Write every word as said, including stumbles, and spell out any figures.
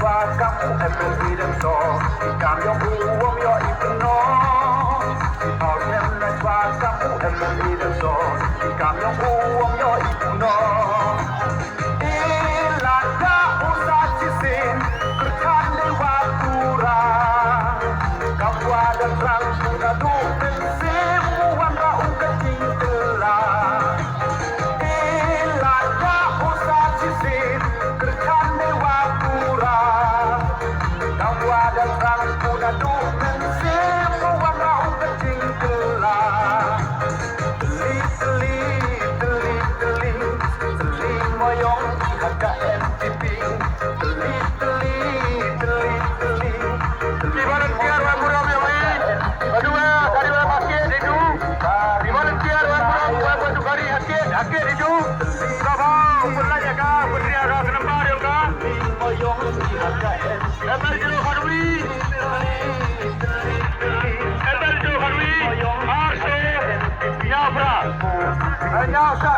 Kam u M L A dang so, i kam yong u wong yo i pynno. I pau hem na chwa kam u M L A dang so, i kam yong u wong yo i pynno. I la da u sa chi sin, kyrchan de wa tura. Kam wa da trang u na du pynsim u wan ra u ka jingkylla. I la da u sa chi sin, kyrchan de wa tura. Kam wa da trang u na du pynsim u wan ra u ka jingkylla. Tylli, tylli, tylli, tylli, tylli, mo yong i ha ka N P P. Tylli, tylli, tylli, tylli, tylli. Ki volunteer wa burom yong i. Ba du wa, ka di wa ma ki di du. Ki volunteer wa burom wa ba du ka ri ha ki, ha ki di du. Ka ba u pun la ya ka, pun ria ka, ka nambar yong ka. Mo yong i ha ka N P P. Ember jero khatwi. Ember jero khatwi. Arso. Nyaw phra. Nyaw sa.